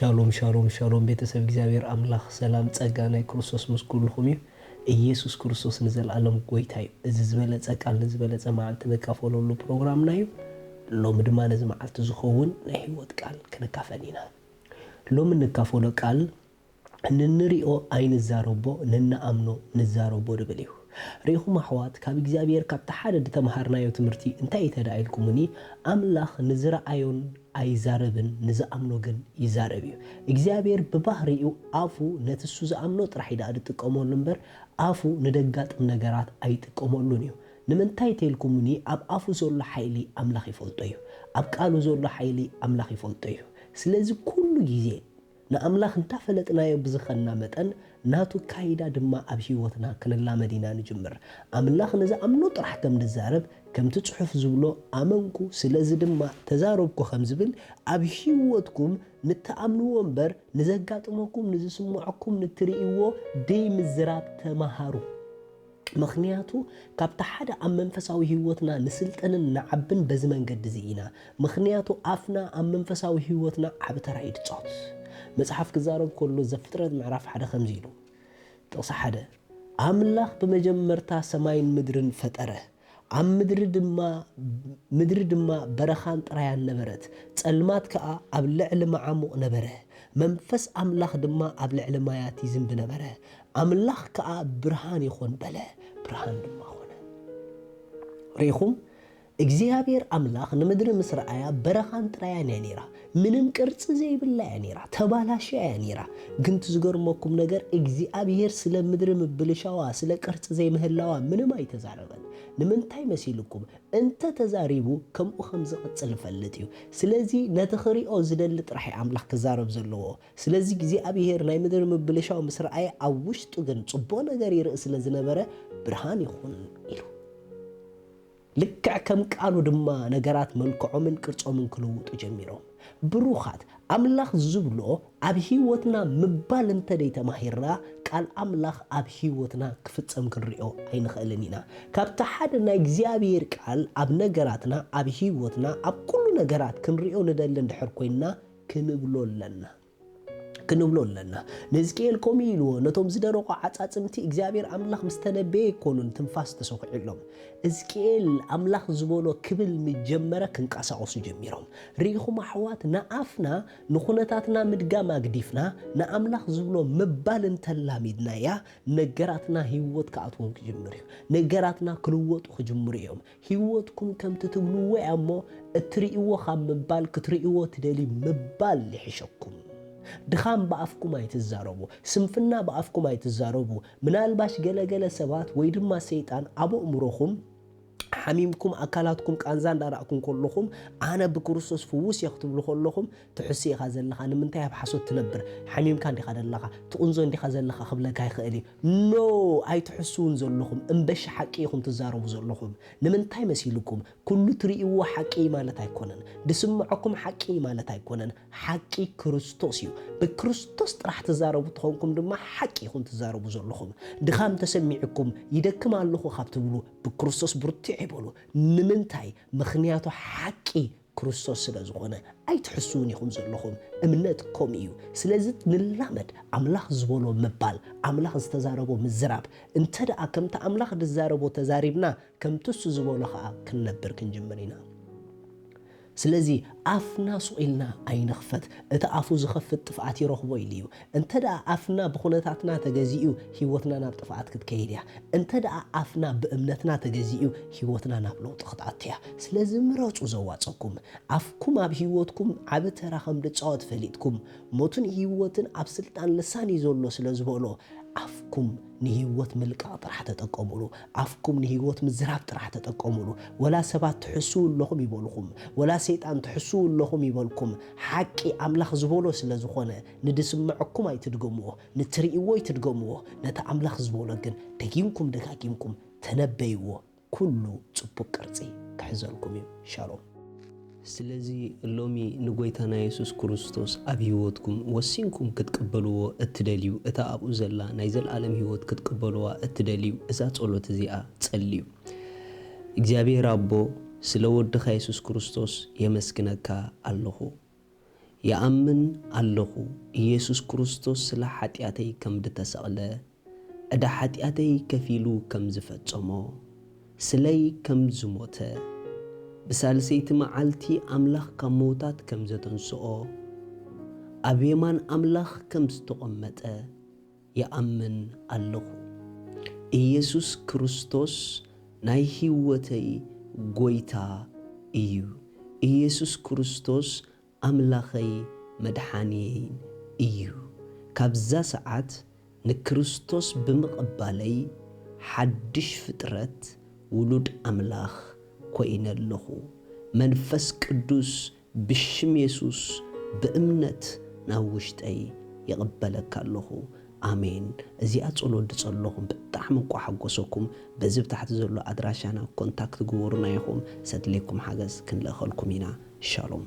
ሻሎም ሻሎም ሻሎም፣ ቤተሰብ እግዚኣብሔር ኣምላኽ ሰላም ጸጋ ናይ ክርስቶስ ምስ ኩልኹም እዩ። ኢየሱስ ክርስቶስ ንዘለኣለም ጎይታ እዩ። እዚ ዝበለጸ ቃል ንዝበለጸ መዓልቲ ንካፈለሉ ፕሮግራምና እዩ። ሎሚ ድማ ነዚ መዓልቲ ዝኸውን ናይ ህይወት ቃል ክንካፈል ኢና። ሎሚ እንካፈሎ ቃል ንንሪኦ ኣይንዛረቦ፣ ንንኣምኖ ንዛረቦ ድብል እዩ። ርኢኹም ኣሕዋት፣ ካብ እግዚኣብሔር ካብቲ ሓደ ድተምሃርናዮ ትምህርቲ እንታይ እዩ ተዳ ኢልኩምኒ? ኣምላኽ ንዝረኣዮን ኣይዛረብን፣ ንዝኣምኖ ግን ይዛረብ እዩ። እግዚኣብሔር ብባህሪኡ ኣፉ ነቲ እሱ ዝኣምኖ ጥራሕ እዩ ደኣ ዝጥቀመሉ እምበር ኣፉ ንደጋጥም ነገራት ኣይጥቀመሉን እዩ። ንምንታይ ተልኩምኒ? ኣብ ኣፉ ዘሎ ሓይሊ ኣምላኽ ይፈልጦ እዩ። ኣብ ቃሉ ዘሎ ሓይሊ ኣምላኽ ይፈልጦ እዩ። ስለዚ ኩሉ ግዜ ንኣምላኽ እንታፈለጥናዮ ብዝኸና መጠን ናቱ ካይዳ ድማ ኣብ ህይወትና ክንላመድ ኢና ንጅምር። ኣምላኽ ንዝኣምኖ ጥራሕ ከም ንዛረብ ከምቲ ጽሑፍ ዝብሎ ኣመንኩ፣ ስለዚ ድማ ተዛረብኩ ከም ዝብል ኣብ ህይወትኩም ንትኣምንዎ እምበር ንዘጋጥመኩም፣ ንዝስምዐኩም፣ ንትርእይዎ ደይ ምዝራብ ተማሃሩ። ምኽንያቱ ካብቲ ሓደ ኣብ መንፈሳዊ ህይወትና ንስልጠንን ንዓብን በዚ መንገዲ እዚ ኢና። ምኽንያቱ ኣፍና ኣብ መንፈሳዊ ህይወትና ዓቢ ተራ እዩ ዝጻወት። መጽሓፍ ክዛረብ ከሎ ዘፍጥረት ምዕራፍ ሓደ ከምዚ ኢሉ፣ ጥቕሲ ሓደ፣ ኣምላኽ ብመጀመርታ ሰማይን ምድርን ፈጠረ። ኣብ ምድሪ ድማ ምድሪ ድማ በረኻን ጥራያን ነበረት፣ ጸልማት ከኣ ኣብ ልዕሊ መዓሙቕ ነበረ። መንፈስ ኣምላኽ ድማ ኣብ ልዕሊ ማያት ይዝንቢ ነበረ። ኣምላኽ ከኣ ብርሃን ይኹን በለ፣ ብርሃን ድማ ኾነ። ርኢኹም? እግዚኣብሔር ኣምላኽ ንምድሪ ምስ ረኣያ በረኻን ጥራያን እያ ነይራ። ምንም ቅርጺ ዘይብላ እያ ነይራ። ተባላሽያ እያ ነይራ። ግን እቲ ዝገርመኩም ነገር እግዚኣብሔር ስለ ምድሪ ምብልሻዋ፣ ስለ ቅርጺ ዘይምህላዋ ምንም ኣይተዛረበን። ንምንታይ መሲልኩም? እንተ ተዛሪቡ ከምኡ ከም ዝቕጽል ይፈልጥ እዩ። ስለዚ ነቲ ክሪኦ ዝደሊ ጥራሕ እዩ ኣምላኽ ክዛረብ ዘለዎ። ስለዚ እግዚኣብሔር ናይ ምድሪ ምብልሻው ምስ ረኣየ ኣብ ውሽጡ ግን ጽቡቕ ነገር ይርኢ ስለ ዝነበረ ብርሃን ይኹን ኢሉ። ልክዕ ከም ቃሉ ድማ ነገራት መልክዖምን ቅርጾምን ክልውጡ ጀሚሮም። ብሩኻት፣ ኣምላኽ ዝብሎ ኣብ ህይወትና ምባል እንተ ደይተማሂርና ቃል ኣምላኽ ኣብ ህይወትና ክፍጸም ክንሪኦ ኣይንኽእልን ኢና። ካብቲ ሓደ ናይ እግዚኣብሔር ቃል ኣብ ነገራትና ኣብ ህይወትና ኣብ ኩሉ ነገራት ክንሪኦ ንደሊ እንድሕር ኮይንና ክንብሎ ኣለና። ክንብሎ ኣለና። ንእዝቅኤል ከምኡ ኢልዎ፣ ነቶም ዝደረቑ ዓጻጽምቲ እግዚኣብሔር ኣምላኽ ምስ ተነበየ ኣይኮኑን ትንፋስ ተሰኺዑሎም። እዝቅኤል ኣምላኽ ዝበሎ ክብል ምጀመረ ክንቀሳቐሱ ጀሚሮም። ርኢኹም ኣሕዋት፣ ንኣፍና ንኹነታትና ምድጋም ኣግዲፍና ንኣምላኽ ዝብሎ ምባል እንተላሚድናያ ነገራትና ህይወት ክኣትዎም ክጅምር እዩ። ነገራትና ክልወጡ ክጅምሩ እዮም። ህይወትኩም ከምቲ ትብልዎ እያ እሞ እትርእይዎ ካብ ምባል ክትርእይዎ ትደልዩ ምባል ይሕሸኩም። ድኻም ብኣፍኩም ኣይትዛረቡ፣ ስንፍና ብኣፍኩም ኣይትዛረቡ። ምናልባሽ ገለገለ ሰባት ወይ ድማ ሰይጣን ኣብ ኣእምሮኹም ሓሚምኩም ኣካላትኩም ቃንዛ እንዳረኣኩም ከለኹም ኣነ ብክርስቶስ ፍዉስ እየ ክትብሉ ከለኹም ትሕሱ ኢኻ ዘለኻ። ንምንታይ ኣብ ሓሶት ትነብር? ሓሚምካ እንዲኻ ዘለኻ፣ ትቕንዞ እንዲኻ ዘለኻ ክብለካ ይኽእል እዩ። ኖ፣ ኣይትሕስውን ዘለኹም፣ እምበሺ ሓቂ ኢኹም ትዛረቡ ዘለኹም። ንምንታይ መሲልኩም? ኩሉ ትርእይዎ ሓቂ ማለት ኣይኮነን። ድስምዐኩም ሓቂ ማለት ኣይኮነን። ሓቂ ክርስቶስ እዩ። ብክርስቶስ ጥራሕ ትዛረቡ ተኾንኩም ድማ ሓቂ ኢኹም ትዛረቡ ዘለኹም። ድኻም ተሰሚዕኩም ይደክም ኣለኹ ካብ ትብሉ ብክርስቶስ ብርትዕ ይበሉ። ንምንታይ? ምኽንያቱ ሓቂ ክርስቶስ ስለ ዝኾነ። ኣይትሕስውን ኢኹም ዘለኹም። እምነት ከምኡ እዩ። ስለዚ ንላመድ ኣምላኽ ዝበሎ ምባል፣ ኣምላኽ ዝተዛረቦ ምዝራብ። እንተ ደኣ ከምቲ ኣምላኽ ዝዛረቦ ተዛሪብና ከምቲ እሱ ዝበሎ ኸኣ ክንነብር ክንጅምር ኢና። ስለዚ ኣፍና ሱቕ ኢልና ኣይንኽፈት። እቲ ኣፉ ዝኸፍት ጥፍኣት ይረኽቦ ኢሉ እዩ። እንተ ደኣ ኣፍና ብኹነታትና ተገዚኡ ህይወትና ናብ ጥፍኣት ክትከይድ እያ። እንተ ደኣ ኣፍና ብእምነትና ተገዚኡ ህይወትና ናብ ለውጢ ክትኣቱ እያ። ስለዚ ምረጹ ዘዋጸኩም። ኣፍኩም ኣብ ህይወትኩም ዓቢ ተራ ከም ዝጻወት ፈሊጥኩም፣ ሞትን ህይወትን ኣብ ስልጣን ልሳን እዩ ዘሎ ስለ ዝበሎ ኣፍኩም ንህይወት ምልቃቕ ጥራሕ ተጠቀሙሉ። ኣፍኩም ንህይወት ምዝራብ ጥራሕ ተጠቀሙሉ። ወላ ሰባት ትሕስዉ ኣለኹም ይበልኹም፣ ወላ ሰይጣን ትሕስዉ ኣለኹም ይበልኩም፣ ሓቂ ኣምላኽ ዝበሎ ስለ ዝኾነ ንድስምዐኩም ኣይትድገምዎ፣ ንትርእይዎ ኣይትድገምዎ። ነቲ ኣምላኽ ዝበሎ ግን ደጊምኩም ደጋጊምኩም ተነበይዎ። ኩሉ ጽቡቕ ቅርጺ ክሕዘልኩም እዩ። ሻሎም። ስለዚ ሎሚ ንጎይታና የሱስ ክርስቶስ ኣብ ህይወትኩም ወሲንኩም ክትቅበልዎ እትደልዩ፣ እታ ኣብኡ ዘላ ናይ ዘልኣለም ህይወት ክትቅበልዋ እትደልዩ፣ እዛ ጸሎት እዚኣ ጸልዩ። እግዚኣብሔር ኣቦ፣ ስለ ወድኻ የሱስ ክርስቶስ የመስግነካ ኣለኹ። ይኣምን ኣለኹ፣ ኢየሱስ ክርስቶስ ስለ ሓጢኣተይ ከም ዝተሰቕለ፣ ዕዳ ሓጢኣተይ ከፊሉ ከም ዝፈጸሞ፣ ስለይ ከም ዝሞተ፣ ብሳልሰይቲ መዓልቲ ኣምላኽ ካብ ምዉታት ከም ዘተንስኦ፣ ኣብ የማን ኣምላኽ ከም ዝተቐመጠ ይኣምን ኣለኹ። ኢየሱስ ክርስቶስ ናይ ህይወተይ ጐይታ እዩ። ኢየሱስ ክርስቶስ ኣምላኸይ መድሓንየይን እዩ። ካብዛ ሰዓት ንክርስቶስ ብምቕባለይ ሓድሽ ፍጥረት ውሉድ ኣምላኽ ኮይነ ኣለኹ። መንፈስ ቅዱስ ብሽም የሱስ ብእምነት ናብ ውሽጠይ ይቕበለካ ኣለኹ። ኣሜን። እዚኣ ጸሎት ዝጸለኹም ብጣዕሚ እኳ ሓጎሰኩም። በዚ ብታሕቲ ዘሎ ኣድራሻና ኮንታክት ግበሩና ኢኹም። ሰድሌኩም ሓገዝ ክንልእኸልኩም ኢና። ሻሎም።